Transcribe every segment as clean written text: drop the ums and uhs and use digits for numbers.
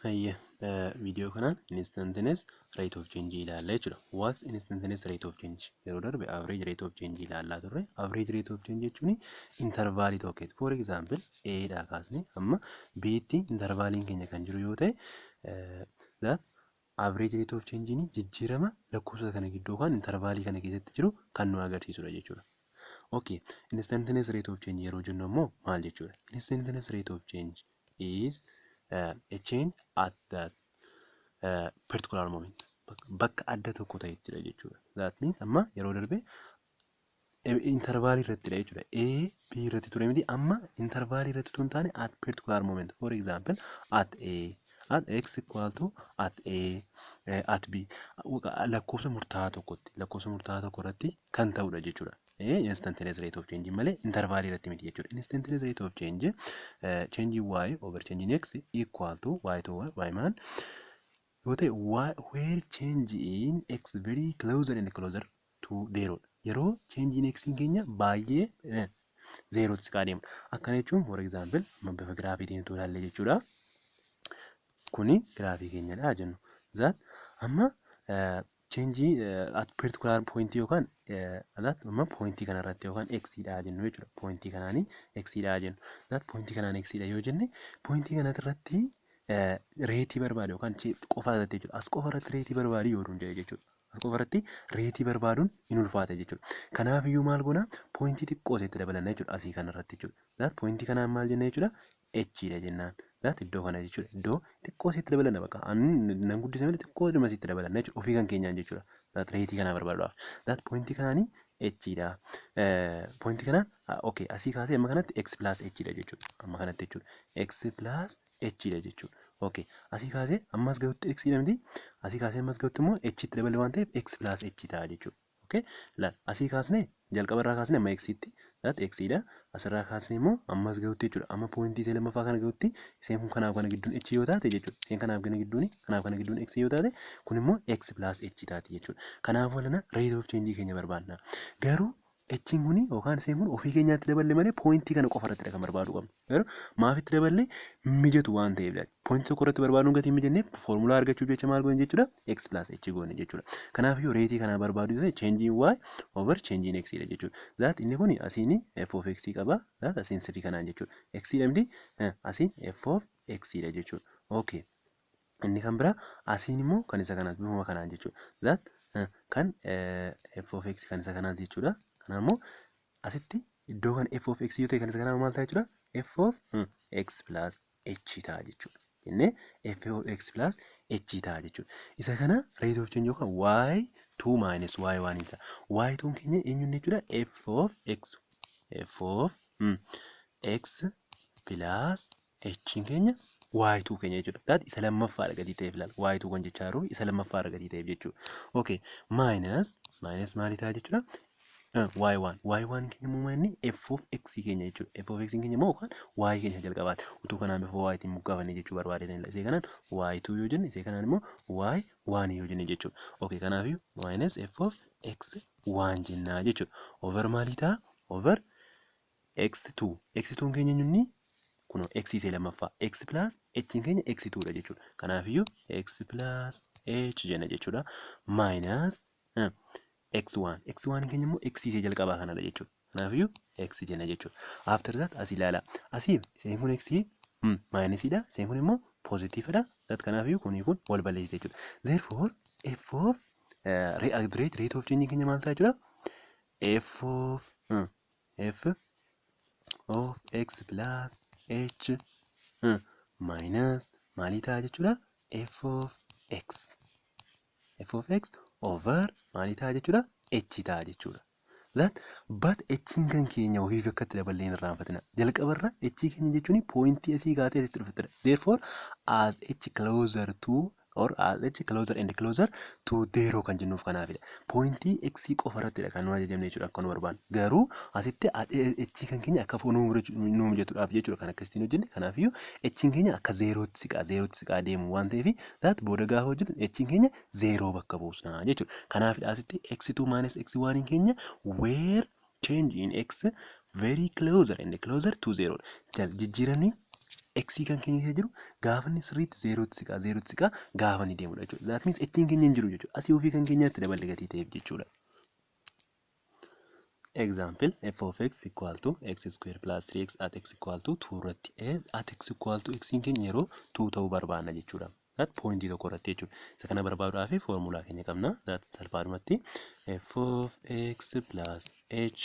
Hayyee, viidiyoo kanaan instantaneous rate of change ilaalla jechuudha. What's instantaneous rate of change? Yeroo darbe average rate of change ilaallaa turre. Average rate of change jechuun intervalii tokkotti. For example, A dhaa kaasnee hamma B tti intervaliin keenya kan jiru yoo ta'e, that average rate of change jijjiirama lakkoofsota kana gidduu yookaan intervalii kana keessatti jiru kan nu agarsiisudha jechuudha. Okay, instantaneous rate of change yeroo jennu immoo maal jechuudha? Instantaneous rate of change is a change at that particular moment. Bakka adda tokko ta'ettidha jechuudha. That means amma yeroo darbe intervalii irrattidha jechuudha. A, B irratti ture miti, amma intervalii irratti tun taane at particular moment. For example, at A, at x equal to at A, at B, lakkoofsa murtaa'aa tokkotti, lakkoofsa murtaa'aa tokko irratti kan ta'udha jechuudha. Instantaneous rate of change malee intervalii irratti miti jechuudha. Instantaneous rate of change, change in y over change in x equal to y to y man yoo ta'e, where change in x very closer and closer to zero, yeroo change in x keenya baay'ee zeerootti siqaa deemudha. Akkana jechuun, for example, amma bifa giraafiitiin utuu ilaalle jechuudha. Kuni giraafii keenyadha jennu. That amma change at particular point yookaan that amma pointii kanarratti yookaan x dha jennu jechuudha. Pointii kanaanii x dha jennu. That pointii kanaan x dha yoo jenne, pointii kanarratti rateii barbaadu yookaan qofa irratti jechuudha. As qofa irratti rateii barbaadu yoo jedhe jechuudha. As qofa irratti rateii barbaaduun hin ulfaata jechuudha. Kanaaf iyyuu maal goona? Pointii xiqqoo itti dabalanna jechuudha asii kanarratti jechuudha. That pointii kanaan maal jenna jechuudha? H dha jennaan. That iddoo kana jechuudha. Iddoo xiqqoo isitti dabalanna, bakka ani nan guddisa malee xiqqoo dhuma isitti dabalanna jechuudha. Ofii kan keenyaan jechuudha. That rateii kana barbaaduudhaaf. That pointii kanaanii h dha. Pointii kanaan, okay, asii kaasee amma kanatti x plus h dha jechuudha. Amma kanatti jechuudha. X plus h dha jechuudha. Okay, asii kaasee ammas gahutti x dha miti. Asii kaasee ammas gahutti immoo h itti dabale waan ta'eef x plus h ta'a jechuudha. Okay, laal, asii kaasnee, jalqaba irraa kaasnee amma x tti, that x dha. Asirraa kaasnee immoo ammas gahutti jechuudha. Amma pointii ishee lammaffaa kana gahutti isheen kun kanaaf kana gidduun h yoo taate jechuudha. Isheen kanaaf kana gidduun, kanaaf kana gidduun x yoo taate, kun immoo x plus h taati jechuudha. Kanaafuu alana rate of change keenya barbaadna. Garuu h kuni yookaan isheen kun ofii keenyaatti daballe malee pointii kana qofa irratti kan barbaaduu qabnu. Garuu maaf itti daballe? Mijatu waan ta'eef, pointii tokko irratti barbaaduun gatii mijanneef, foormulaa argachuuf jecha maal goone jechuudha? X plus h goone jechuudha. Kanaaf iyyuu rateii kana barbaaduu ta'e change in y over change in x dha jechuudha. That inni kun asiin f of x qaba. That asiin sirrii kanaan jechuudha. X dha miti, asiin f of x dha jechuudha. Okay. Inni kan biraa asiin immoo kan isa kanaati, bifuma kanaan jechuudha. That kan f of x kan isa kanaati jechuudha. Kanaaf immoo asitti iddoo kan f of x yoo ta'e, kan isa kanaa maal ta'a jechuudha? F of x plus h ta'a jechuudha. Jennee f of x plus h ta'a jechuudha. Isa kana rate of change yookaan y 2 minus y 1 isa. Y 2 keenya eenyuun jechuudha? F of x, f of x plus h keenya y2 keenya jechuudha. That isa lammaffaadha gatii ta'eef, ilaala. Y2 kan jechaa jiru isa lammaffaadha gatii ta'eef jechuudha. Okay, minus maalii ta'a jechuudha? Y1, y1 keenya immoo inni f of x keenya jechuudha. F of x keenya immoo yookaan y keenya jalqabaati. Utuu kanaan bifa y tiin moggaafannee jechuu barbaadeetanidha. Isee kanaan y2 yoo jenne, isee kanaan immoo y1 yoo jenne jechuudha. Okay, kanaafiyyuu minus f of x 1 jennaa jechuudha. Over maalii ta'a? Over x2. X2 keenya eenyunni? Kunoo x isee lammaffaa, x plus h keenya x2 dha jechuudha. Kanaafiyyuu x plus h jenna jechuudha. Minus x1. X1 keenya immoo x isee jalqabaa kanadha jechuudha. Kanaafiyyuu x jenna jechuudha. After that as ilaala. Asii isheen kun x minusiidha. Isheen kun immoo positivedha. That kanaafiyyuu kunii kun wal balleessite jechuudha. Therefore f of average rate of change keenya maal ta'a jechuudha? F of x plus h minus maalii ta'a jechuudha? F of x, f of x over maalii ta'a jechuudha? H ta'a jechuudha. That but h kan keenya ofiif akka itti daballee hin irraanfatina. Jalqabarra h keenya jechuun pointii asii kaatee asitti dhuftedha. Therefore as h closer to or as h closer and closer to zero kan jennuuf kanaafidha. Pointii x qofa irrattidha kan nu ajajamne jechuudha akka nu barbaannu. Garuu asitti h kan keenya akka nuu mijatuudhaaf jechuudha kan akkasitiin hojjenne. Kanaafiyyuu h keenya akka zeerootti siqaa deemu waan ta'eef, that booda gaafa hojjennu h keenya zeeroo bakka buusna jechuudha. Kanaafidha asitti x2 minus x1 keenya where change in x very closer and closer to zero. Jijjiiramni X kan keenya keessa jiru gaafa inni sirriitti zeerootti siqaa, zeerootti siqaa gaafa inni deemudha jechuudha. That means h keenya hin jiru jechuudha. Asii ofii kan keenyaatti daballe gatii ta'eef jechuudha. Example, f of x equal to x square plus 3x at x equal to 2 irratti, at x equal to x keenya yeroo 2 ta'uu barbaanna jechuudha. That pointii tokko irratti jechuudha. Isa kana barbaaduudhaaf foormulaa keenya qabna. That salphaadhumatti f of x plus h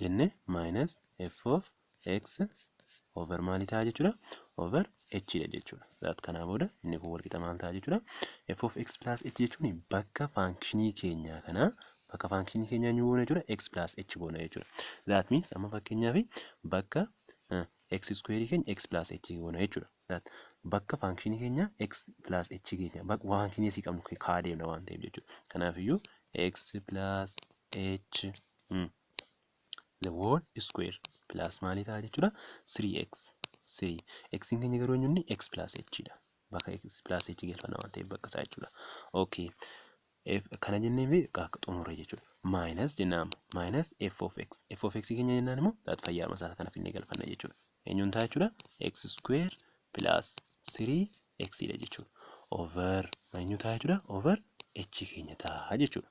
jenne minus f of x over maalii ta'a jechuudha? Over h dha jechuudha. That kanaa booda inni kun walqixa maal ta'a jechuudha? F of x plus h jechuun bakka faankishinii keenyaa kana, bakka faankishinii keenyaa eenyu goona jechuudha? X plus h goona jechuudha. That means amma fakkeenyaaf bakka x square keenya x plus h goona jechuudha. That bakka faankishinii keenya x plus h keenya, bakka faankishinii asii qabnu kaa'aa deemna waan ta'eef jechuudha. Kanaafiyyuu x plus h the whole square plus maalii ta'a jechuudha? 3x 3 x keenya garuu eenyunni x plus h dha. Bakka x plus h galfanna waan ta'eef bakka isaa jechuudha. Okay. F kana jennee fi akka xumurre jechuudha. Minus jennaan, minus f of x, f of x keenya jennaan immoo that fayyaadhuma isaa kana finnee galfanna jechuudha. Eenyuun ta'a jechuudha? X square plus 3x dha jechuudha. Over eenyu ta'a jechuudha? Over h keenya ta'a jechuudha.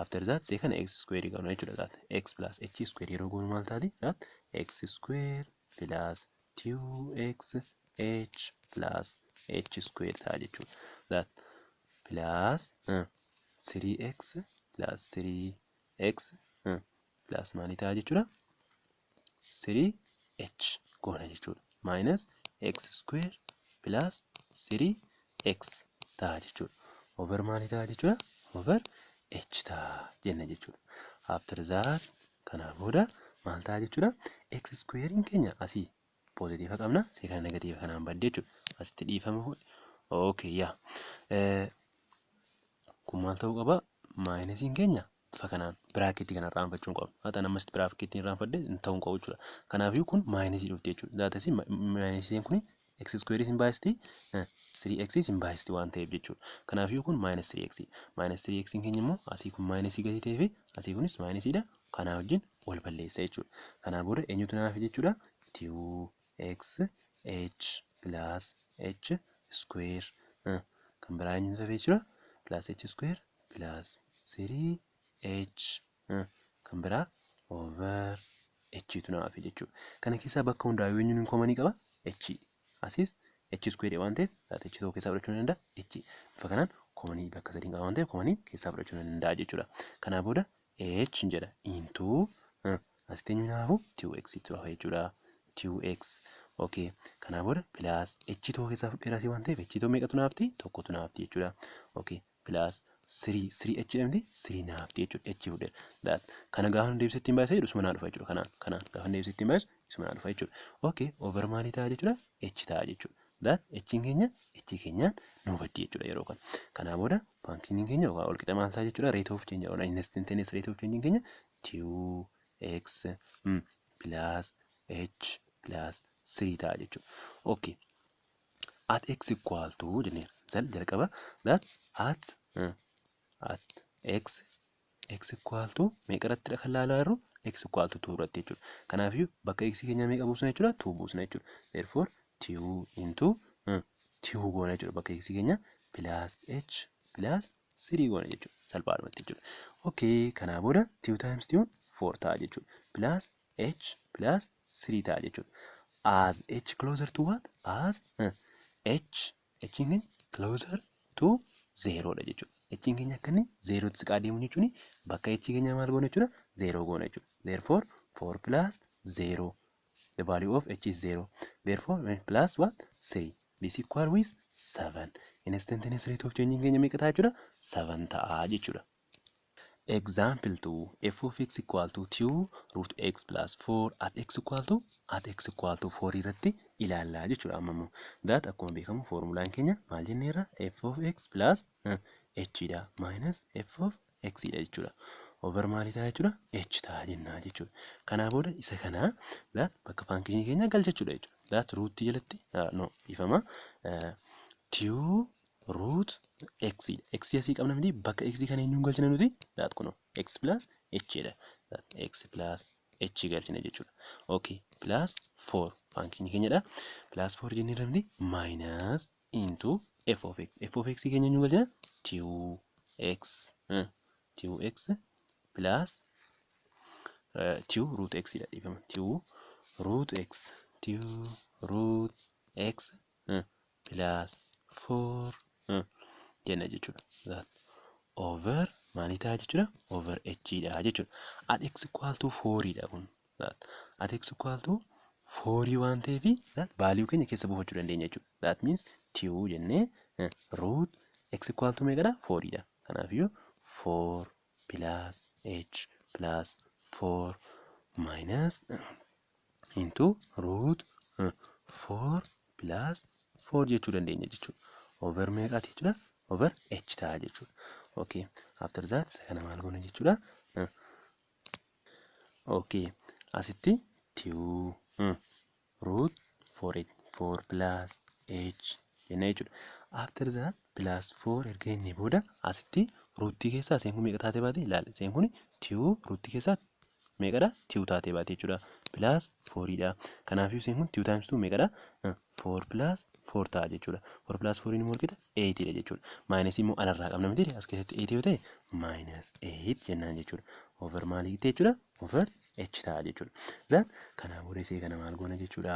After that see kana x square goona jechuudha. That x plus h square yeroo goonu maal taati? That x square plus 2x h plus h square ta'a jechuudha. That plus 3x plus 3x plus maalii ta'a jechuudha? 3h goona jechuudha. Minus x square plus 3x ta'a jechuudha. Over maalii ta'a jechuudha? Over h ta'a jenna jechuudha. After that kanaa booda maal ta'a jechuudha? X squarein keenya asii poozitiiva qabna. See kana negatiiva kanaan badde jechuudha. Asitti dhiifama. Okay, yaa. Kun maal ta'uu qaba? Minusiin keenya bifa kanaan bracketii kana irraanfachuu hin qabnu. Haa ta'an ammas bracketii irraanfadhe hin ta'uu hin qabu jechuudha. Kanaafiyyuu kun minusii dhufti jechuudha. Zaatasii minusiin kun x square hin baay'isti, 3x hin baay'isti waan ta'eef jechuudha. Kanaafiyyuu kun minus 3x. Minus 3x keenya immoo asii kun minusii gatii ta'ee fi asii kunis minusiidha. Kanaa wajjin wal balleessa jechuudha. Kanaa booda eenyutu naaf jechuudha? 2x h plus h square kan biraa eenyutu hafe jechuudha? Plus h square plus 3h kan biraa over h tu naaf jechuudha. Kana keessaa bakka hundaa eenyuun commonii qaba? H. Asiis h square waan ta'eef h tokko keessaa fudhachuu ni danda'a. H bifa kanaan commonii bakka sadiin qaba waan ta'eef commonii keessaa fudhachuu ni danda'a jechuudha. Kanaa booda h jedha into asitti eenyu naafu? 2x tu hafa jechuudha. 2x, okay. Kanaa booda plus h tokko keessaa fudheera asii waan ta'eef h tokko meeqatu naafti? Tokkotu naafti jechuudha. Okay, plus 3 3 h jedhamti, 3 naafti jechuudha. H fudheera. That kana gaafa nu deebisee ittiin baay'isee jedhu isuma naa dhufa jechuudha. Kanaan gaafa nu deebisee ittiin baay'isu isuma naa dhufa jechuudha. Okay, over maalii ta'a jechuudha? H ta'a jechuudha. That h keenya h keenyaan nu baddi jechuudha yeroo kana. Kanaa booda faankishiniin keenya yookaan wal qixa maal ta'a jechuudha? Rate of change yookaan instantaneous rate of change keenya 2x plus h plus 3 ta'a jechuudha. Okay. At x equal to jenneera. Zal jalqaba that at x equal to meeqa irrattidha kan laalaa jirru? X equal to 2 irratti jechuudha. Kanaafiyyuu bakka x keenya meeqa buusna jechuudha? 2 buusna jechuudha. Therefore 2 into 2 goona jechuudha, bakka x keenya plus h plus 3 goona jechuudha. Salphaadhumatti jechuudha. Okay, kanaa booda 2 times 2 4 ta'a jechuudha. Plus h plus 3 ta'a jechuudha. As h closer to what? As h h keenya closer to 0 dha jechuudha. H keenya akka inni 0 tti siqaa deemu jechuun bakka h keenya maal goona jechuudha? 0 goona jechuudha. Therefore 4 plus 0, the value of h is 0, therefore plus what? 3. This equal with 7. Instantaneous rate of change keenya meeqa ta'a jechuudha? 7 ta'a jechuudha. Example 2, f of x equal to 2 root x plus 4 at x equal to 4 irratti ilaallaa jechuudha amma immoo. That akkuma beekamu foormulaan keenya maal jenneerra? F of x plus h dha minus f of x dha jechuudha. Over maalii ta'a jechuudha? H ta'a jennaa jechuudha. Kanaa booda isa kana that bakka faankishinii keenya galchachuudha jechuudha. That rootii jalatti, no, dhiifama, 2 root x dha. X asii qabna miti? Bakka x kana eenyuun galchina nuti? That kunoo x plus h dha. That x plus H galchina jechuudha. Okay, plus 4 functionii keenyadha. Plus 4 jennee ramdi minus into f of x. F of x keenya eenyu galchina? 2x 2x plus 2 root x dha, dhiifama. 2 root x, 2 root x plus 4 jenna jechuudha. That over maalii ta'a jechuudha? Over h dha jechuudha. At x equal to 4 dha kun. That at x equal to 4 waan ta'eef, that value keenya keessa buufachuu dandeenya jechuudha. That means 2 jennee root x equal to meeqadha? 4 dha. Kanaafiyyuu 4 plus h plus 4 minus into root 4 plus 4 jechuu dandeenya jechuudha. Over meeqaati jechuudha? Over h ta'a jechuudha. Okay, after that isa kana maal goona jechuudha? Okay, asitti 2 root 4 4 plus h jenna jechuudha. After that plus 4 erga inni booda, asitti rootii keessaa isheen kun meeqa taatee baate? Ilaali. Isheen kun 2 rootii keessaa meeqadha? 2 taatee baate jechuudha. Plus 4 dha. Kanaafiyyuu isheen kun 2 times 2 meeqadha? 4 plus 4 ta'a jechuudha. 4 plus 4 immoo walqixa 8 dha jechuudha. Minus immoo alarraa qabna miti? As keessatti 8 yoo ta'e, minus 8 jennaan jechuudha. Over maalii ta'e jechuudha? Over h ta'a jechuudha. That kanaa booda ishee kana maal goona jechuudha?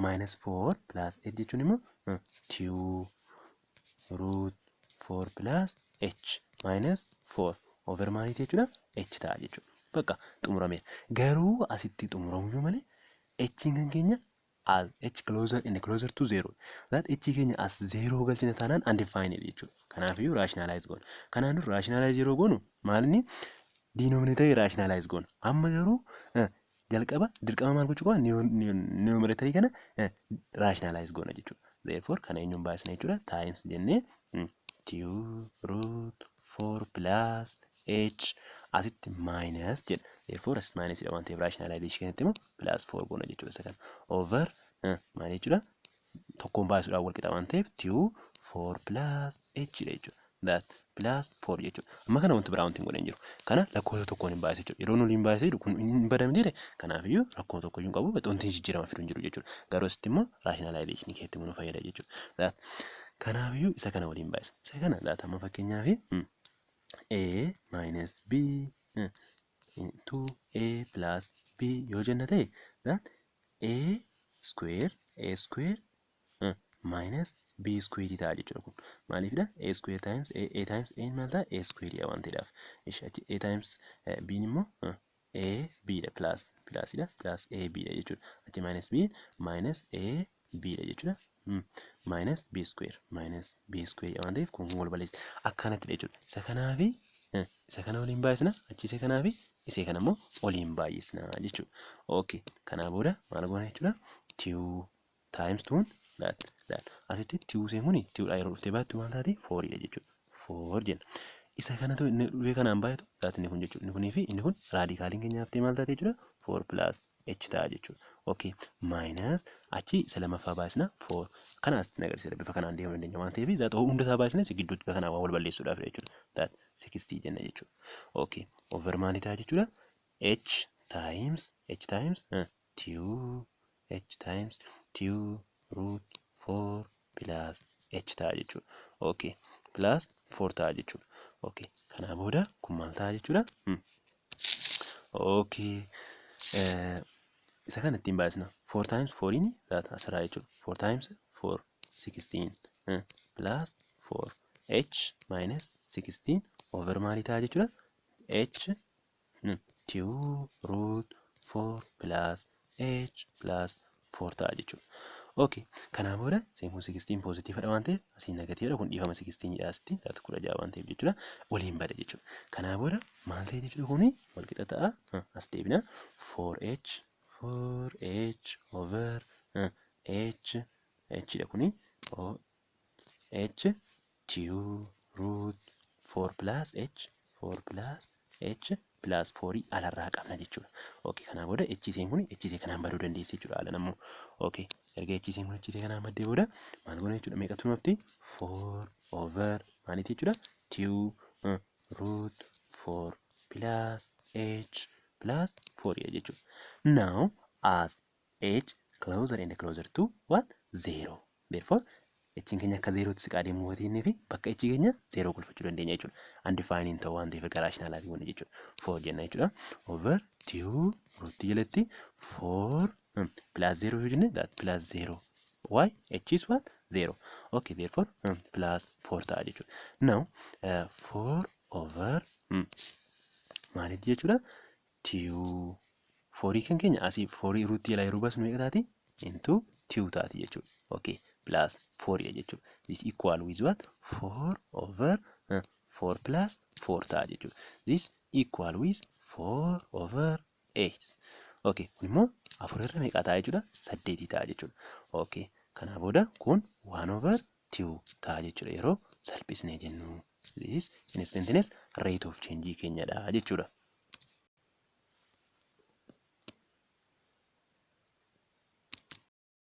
Minus 4 plus 8 jechuun immoo 2 root 4 plus h minus 4 over maalii jechuudha? H ta'a jechuudha. Bakka xumurameera. Garuu asitti xumuramuyyuu malee h kan keenya as h closer and closer to zero. That h keenya as zero galchina taanaan undefined jechuudha. Kanaafiyyuu rationalize goona. Kanaan dura rationalize yeroo goonu maalinni denominator rationalize goona. Amma garuu jalqaba dirqama maal gochuu qaba? Numerator kana rationalize goona jechuudha. Therefore kana eenyuun baasna jechuudha? Times jennee 2 root 4 plus h asitti minus jedha. Therefore as minus dha waan ta'eef, rationalization keessatti immoo plus 4 goona jechuudha isa kana. Over maal jechuudha? Tokkoon baasuudhaan wal qixa waan ta'eef, 2 4 plus h dha jechuudha. That plus 4 jechuudha. Amma kana wanti biraa wanti hin godhan jiru. Kana lakkoofsa tokkoon hin baase jechuudha. Yeroo nuti hin baasee jiru kun hin badamne jedhe, kanaafiyyuu rakkoo tokko iyyuu hin qabu, wanti jijjiirama fidu hin jiru jechuudha. Garuu asitti immoo rationalization keessatti immoo nu fayyada jechuudha. That kanaafiyyuu isa kana waliin baay'isa. Isa kana laata amma fakkeenyaaf a minus b into a plus b yoo jenna ta'e, that a square, a square minus b square ta'a jechuudha kun. Maaliifidha? A square times a, a times a maal ta'a? A square waan ta'eedhaaf. Ishi achi a times b immoo a b dha, plus plusidha, plus a b dha jechuudha. Achi minus b minus a b dha jechuudha. Minus b square, minus b square waan ta'eef kun wal balleessa. Akkanatti jechuudha. Isa kanaafi isa kana waliin baay'isna, achi isa kanaafi isee kana immoo waliin baay'isna jechuudha. Okay, kanaa booda maal goona jechuudha? 2 times 2 that that asitti 2 isheen kuni 2 dha yeroo dhuftee baattu maal taati? 4 dha jechuudha. 4 jenna. Isa kanatu inni dhufee kanaan baay'atu that inni kun jechuudha. Inni kunii fi inni kun radicaliin keenya haftee maal taate jechuudha? 4 plus h ta'a jechuudha. Okay, minus achi isa lamaffaa baasna 4. Kana asitti agarsiisa, bifa kanaan deemuu dandeenya waan ta'eef, that hunda isaa baasnes gidduutti bifa kanaan waan wal balleessuudhaaf jechuudha. That 16 jenna jechuudha. Okay, over maali ta'a jechuudha? H times h times 2 h times 2 root 4 plus h ta'a jechuudha. Okay, plus 4 ta'a jechuudha. Okay, kanaa booda kun maal ta'a jechuudha? Okay, isa kana ittiin baasna. 4 times 4 inni that asirraa jechuudha. 4 times 4 16 plus 4 h minus 16 over maalii ta'a jechuudha? H 2 root 4 plus h plus 4 ta'a jechuudha. Okay, kanaa booda isheen kun 16 positivedha waan ta'eef, asii negativedha, kun dhiifama 16 dha, asitti that 16 waan ta'eef jechuudha. Waliin bada jechuudha. Kanaa booda maal ta'e jechuudha? Kuni wal qixa ta'a. As deebina, 4h 4h over h h dha kuni h 2 root 4 plus h 4 plus h plus 4 alarraa qabna jechuudha. Okay, kanaa booda h isheen kun h ishee kanaan baduu dandeessi jechuudha ala nammoo. Okay, erga h isheen kun h ishee kanaan baddee booda maal goona jechuudha? Meeqatu nu hafti? 4 over maaliiti jechuudha? 2 root 4 plus h plus plus 4 jechuudha. Now as h closer and closer to what? 0. Therefore, h keenya akka zeerootti siqaa deemuu yoo fi bakka h keenya zeeroo galfachuu dandeenya jechuudha. Undefined ta'uu waan ta'eef erga rationalize goone jechuudha. 4 jenna jechuudha. Over 2 rootii jalatti 4 plus 0 yoo jenne, that plus 0. Why? H is what? 0. Okay, therefore plus 4 ta'a jechuudha. Now 4 over maalitti jechuudha? 2 4 kan keenya asii 4 rootii jalaa yeroo baasnu meeqa taati? Into 2 taati jechuudha. Okay, plus 4 jechuudha. This equal with what? 4 over 4 plus 4 ta'a jechuudha. This equal with 4 over 8. Okay, kun immoo afur irra meeqa ta'a jechuudha? Saddeetii ta'a jechuudha. Okay, kanaa booda kun 1 over 2 ta'a jechuudha yeroo salphisnee jennu. This instantaneous rate of change keenyadha jechuudha.